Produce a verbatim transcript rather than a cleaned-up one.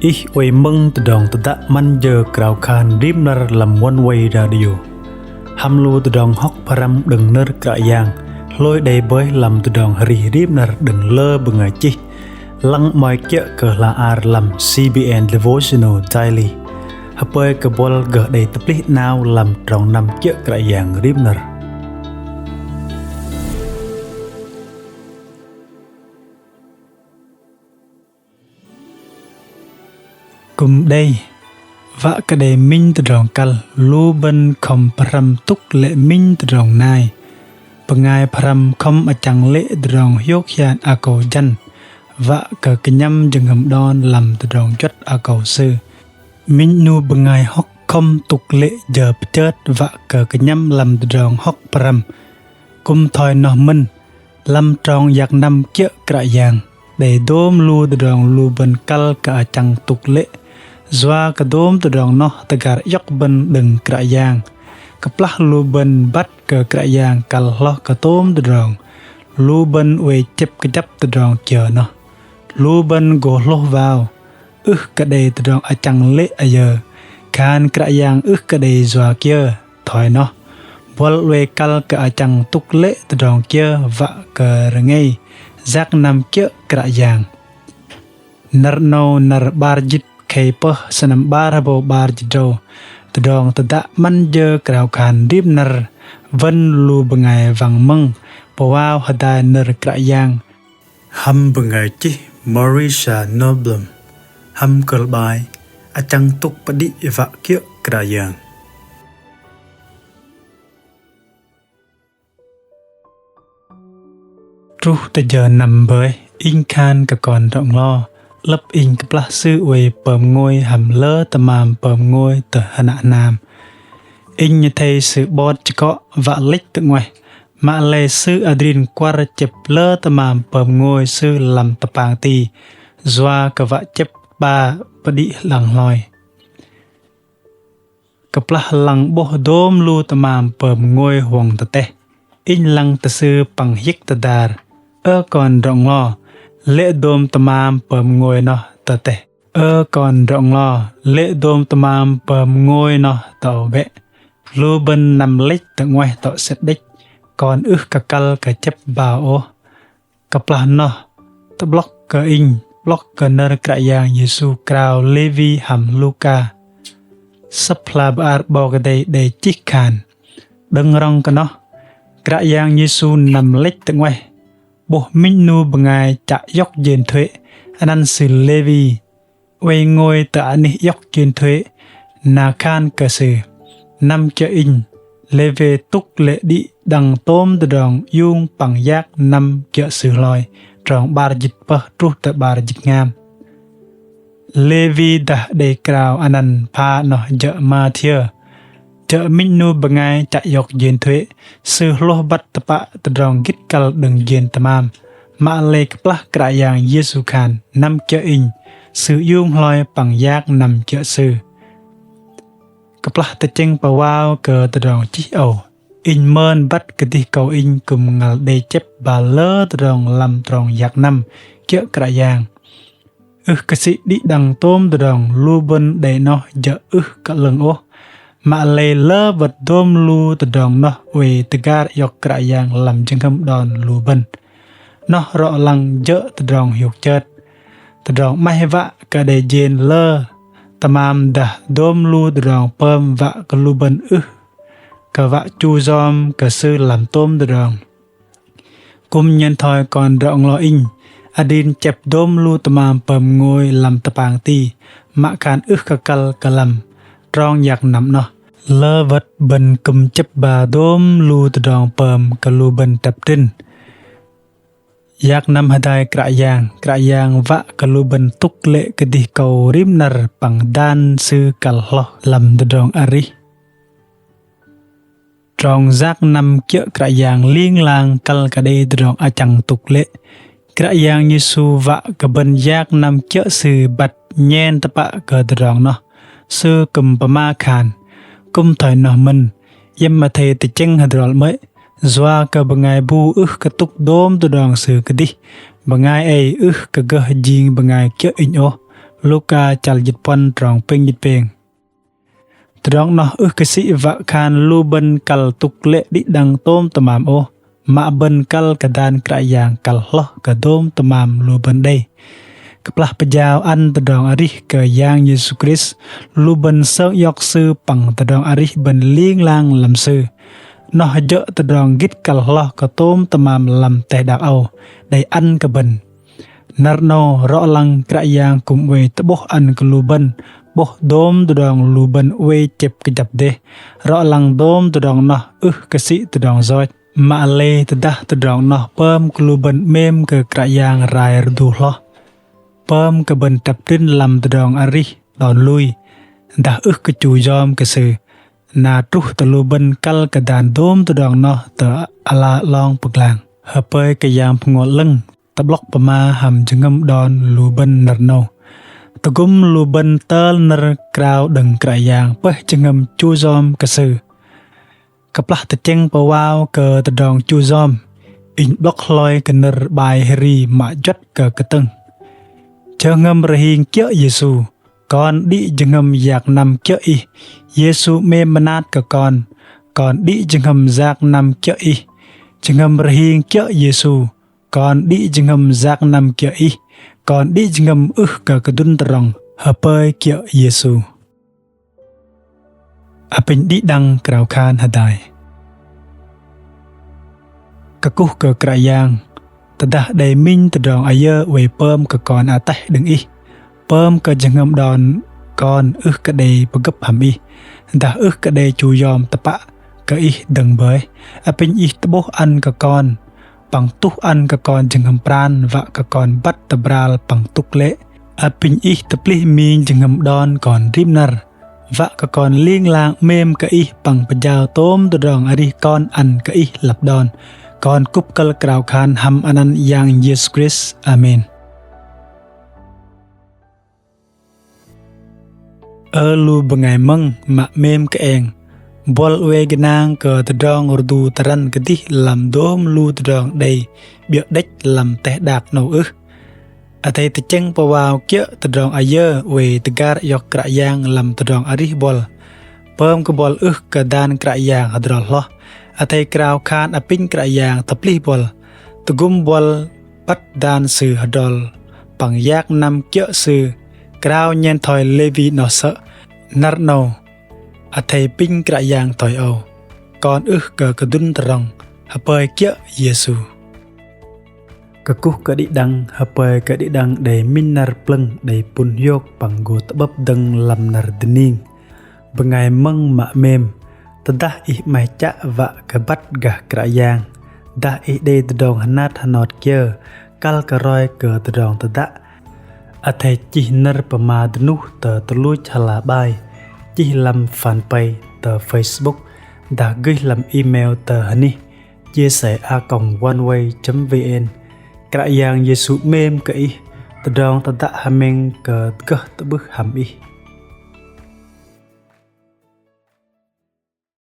Ih oei mơ̆ng tơdrong tơdă 'Măn jơ krao khan rim năr lăm Oneway Radio. Hăm lu tơdrong hŏk pơhrăm đơ̆ng nơ̆r Kră Yang, hlôi đei bơih lăm tơdrong arih rim năr đơ̆ng lơ bơngai chih. Lăng 'mơ̆i kiơ̆ kơ hla ar lăm C B N Devotional Daily. Hơpơi kơ buăl gơh đei tơplih 'nao lăm trong năm kiơ̆ Kră Yang rim năr. Kư̆m đei, wă kơ đei minh tơdrong kăl, lu bơ̆n khŏm pơhrăm tŭk lê̆ minh tơdrong nai. Bơngai pơhrăm khŏm achăng lê̆ tơdrong hiôk hian akâu jăn, wă kơ kơnhăm jơhngơ̆m đon lăm tơdrong juăt akâu sư. Minh 'nu bơngai hŏk khŏm tŭk lê̆ jơ pơchơt wă kơ kơnhăm lăm tơdrong hŏk pơhrăm. Kư̆m thoi noh mơ̆n, lăm trong yak năm kiơ̆ Kră Yang, đei dôm lu tơdrong lu bơ̆n kăl kơ achăng tŭk lê̆. Yua kơ dôm tơdrong noh tơgar iŏk bơ̆n đơ̆ng Kră Yang. Kơplah lu bơ̆n băt kơ Kră Yang kăl hloh kơ tôm tơdrong, lu bơ̆n oei chĕp kơjăp tơdrong kiơ noh. Lu bơ̆n gô hlôh wao, ưh kơ đei tơdrong achăng lê̆ ayơ, khan Kră Yang ưh kơ đei yua kiơ. Thoi noh, buăl oei kăl kơ achăng tŭk lê̆ tơdrong kiơ wă kơ rơngei yak năm kiơ̆ Kră Yang. Năr 'nâu năr 'bar jĭt khei pơh sơnăm 'bar hơbâu 'bar jĭt drâu, tơdrong tơdă 'Măn jơ krao khan rim năr wơ̆n lu bơngai wăng mơ̆ng pơwao hơdai nơ̆r Kră Yang hăm bơngai chih Marisha Nobloom, hăm kơ̆l 'bai Achăng tŭk pơđĭ wă kiơ̆ Kră Yang. Truh tơ jơ năm bơih, inh khan kơ kon drŏ-nglo, 'lơ̆p inh kơplah sư oei pơm ngôi hăm lơ tơmam pơm ngôi tơ hơnă hnam. Inh athei sư 'bot chơkŏ wă lĕch tơ 'nguaih, mă lei sư adrin kuăr chĕp lơ tơmam pơm ngôi sư lăm tơpang ti, yua kơ wă chĕp 'ba pơđĭ lăng hloi. Kơplah lăng 'bôh dôm lu tơmam pơm ngôi huŏng tơteh, inh lăng tơ sư păng hiĕk tơdar: Ơ kon drŏ-nglo, lê̆ dôm tơmam pơm ngôi noh tơteh. Ơ kon drŏ-nglo, lê̆ dôm tơmam pơm ngôi noh tơ âu bĕ. Lu bơ̆n năm lĕch tơ 'nguaih tŏ sĕt đĕch, kon ưh kơ kăl kơ chĕp 'ba ôh. Kơplah noh, tơ'blŏk kơ inh, 'blŏk kơ nơ̆r Kră Yang Yêsu krao Lêwi hăm Luka. Sơ̆p hla bơar 'Bok Kei-Dei đei chih khan: Đơ̆ng rŏng kơ noh, Kră Yang Yêsu năm lĕch tơ 'nguaih, 'bôh minh 'nu bơngai chă iŏk jên thuê̆, anăn sư Lêwi, oei ngôi tơ anih iŏk jên thuê̆, na khan kơ sư: Năm kiơ̆ inh, Lêwi tŭk lê̆ đĭ đăng tôm tơdrong iung păng yak năm kiơ̆ sư hloi, trong 'bar jĭt pơh truh tơ 'bar jĭt hngam. Lêwi dah đei krao anăn pha noh jơ̆ Mathiơ. Jơ̆ minh 'nu bơngai chă iŏk jên thuê̆, sư hlôh băt tơpă tơdrong gĭt kăl đơ̆ng jên tơmam. Mă lei kơplah Kră Yang Yêsu khan: Năm kiơ̆ inh, sư iung hloi păng yak năm kiơ̆ sư. Kơplah tơchĕng pơwao kơ tơdrong chih âu, inh mơn băt kơdih kâu inh kư̆m ngăl đei chĕp 'ba lơ tơdrong lăm trong yak năm kiơ̆ Kră Yang. Ưh kơ sĭ đĭ đăng tôm tơdrong lu bơ̆n đei noh jơ̆ ưh kơ 'lơ̆ng ôh. Mă lei lơ wơ̆t dôm lu tơdrong noh oei tơgar iŏk Kră Yang lăm jơhngơ̆m đon lu bơ̆n. Noh rŏ lăng jơ̆ tơdrong hiôk chơt. Tơdrong 'maih wă kơ đei jên lơ tơmam dah dôm lu tơdrong pơm wă kơ lu bơ̆n ưh kơ wă chu yom kơ sư lăm tôm tơdrong. Kư̆m nhen thoi kon drŏ-nglo inh, adrin chĕp dôm lu tơmam pơm ngôi lăm tơpang ti, mă khan ưh kơ kăl kơ lăm trong yak năm noh. Lơ wơ̆t bơ̆n kư̆m chĕp 'ba dôm lu tơdrong pơm kơ lu bơ̆n tep trĭn. Yak năm hơdai Kră Yang, Kră Yang wă kơ lu bơ̆n tŭk lê̆ kơdih kâu rim năr păng dan Sư kăl hloh lăm tơdrong arih. Trong yak năm kiơ̆ Kră Yang ling lang kăl kơ đei tơdrong achăng tŭk lê̆. Kră Yang Yêsu wă kơ bơ̆n yak năm kiơ̆ Sư băt nhen tơpă kơ tơdrong noh. Sư kư̆m pơma khan: Kư̆m thoi noh mơ̆n, iĕm athei tơchĕng hơdrol 'mơ̆i, yua kơ bơngai bu ưh kơ tŭk dôm tơdrong sư kơdih, bơngai ei ưh kơ gơh jing bơngai kiơ̆ Inh ôh. Luka chăl jĭt puăn trong pêng jĭt pêng. Tơdrong noh ưh kơ sĭ wă khan lu bơ̆n kăl tŭk lê̆ đĭ đăng tôm tơmam ôh, mă bơ̆n kăl kơ dan Kră Yang kăl hloh kơ dôm tơmam lu bơ̆n đei. Kơplah pơjao ăn tơdrong arih kơ Yang Yêsu Krist, lu bơ̆n sơng iŏk Sư păng tơdrong arih bơ̆n ling lang lăm Sư. Noh jơ̆ tơdrong gĭt kăl hloh kơ tôm tơmam lăm teh đak âu đei ăn kơ bơ̆n. Năr 'nâu rŏ lăng Kră Yang kư̆m oei tơ'bôh ăn kơ lu bơ̆n 'bôh dôm tơdrong lu bơ̆n oei chĕp kơjăp dêh. Rŏ lăng dôm tơdrong noh ưh kơ sĭ tơdrong yoch. Mă lei tơdah tơdrong noh pơm kơ lu bơ̆n 'mêm kơ Kră Yang rai rơdu hloh, pơm kơ bơ̆n trăp trĭn lăm tơdrong arih đon lui, dah ưh kơ chu yom kơ Sư, na truh tơ lu bơ̆n kăl kơ dan dôm tơdrong noh tơ ala 'long pơglang. Hơpơi kơ Yang Bơhngol 'Lơ̆ng tơ'blŏk pơma hăm jơhngơ̆m đon lu bơ̆n năr 'nâu. Tơgŭm lu bơ̆n tơl nơ̆r krao đơ̆ng Kră Yang pơih jơhngơ̆m chu yom kơ Sư. Kơplah tơchĕng pơwao kơ tơdrong chu yom, inh 'blŏk hloi kơ nơ̆r 'bai hơri mă juăt kơ kơtơ̆ng. Jơhngơ̆m rơhing kiơ̆ Yêsu, kon đĭ jơhngơ̆m yak năm kiơ̆ Ih. Yêsu 'mêm mơnat kơ kon, kon đĭ jơhngơ̆m yak năm kiơ̆ Ih. Jơhngơ̆m rơhing kiơ̆ Yêsu, kon đĭ jơhngơ̆m yak năm kiơ̆ Ih. Kon đĭ jơhngơ̆m ưh kơ kơdŭn tơdrong, hơpơi kiơ̆ Yêsu. Apinh đĭ đăng krao khan hơdai. Kơkuh kơ Kră Yang, tơdah đei minh tơdrong ayơ oei pơm kơ kon ateh đơ̆ng Ih, pơm kơ jơhngơ̆m đon kon ưh kơ đei pơgơ̆p hăm Ih, dah ưh kơ đei chu yom tơpă kơ Ih dơ̆ng bơih, apinh Ih tơ'bôh ăn kơ kon, păng tuh ăn kơ kon jơhngơ̆m pran, wă kơ kon băt tơbral păng tŭk lê̆. Apinh Ih tơplih minh jơhngơ̆m đon kon rim năr, wă kơ kon ling lang 'mêm kơ Ih păng pơjao tôm tơdrong arih kon ăn kơ Ih lăp đon. Kon kŭp kơ̆l krao khan hăm anăn Yang Yêsu Krist. Amen. Ơ lu bơngai mơ̆ng mă 'mêm kơ eng, buăl oei gơnang kơ tơdrong rơdu tơrăn kơdih lăm dôm lu tơdrong đei 'biơ̆ đĕch lăm teh đak 'nâu ưh? Athei tơchĕng pơwao kiơ̆ tơdrong ayơ oei tơgar iŏk Kră Yang lăm tơdrong arih buăl, pơm kơ buăl ưh kơ dan Kră Yang hơdrol hloh. Athei krao khan apinh Kră Yang tơplih buăl, tơgŭm buăl băt dan Sư hơdrol păng yak năm kiơ̆ Sư, krao nhen thoi Lêwi noh sơ̆. Năr 'nâu athei apinh Kră Yang thoi âu: Kon ưh kơ kơdŭn tơdrong, hơpơi kiơ̆ Yêsu. Kơkuh kơ đĭ đăng, hơpơi kơ đĭ đăng đei minh năr plơ̆ng đei pŭn hiôk păng gô tơ'bơ̆p dơ̆ng lăm năr dơning. Bơngai mơ̆ng mă 'mêm, tơdah ih 'maih chă wă kơ băt gah Kră Yang, dah ih đei tơdrong hơnat hơnot kiơ kăl kơ roi kơ tơdrong tơdă, athei chih nơ̆r pơma dơnuh tơ tơluch hla bai, chih lăm fanpage tơ Facebook, dah gơih lăm email tơ hơnih chia sẻ a còng oneway chấm vn. Kră Yang Yêsu 'mêm kơ ih, tơdrong tơdă hơmĕng kơ gơh tơ'bưh hăm ih.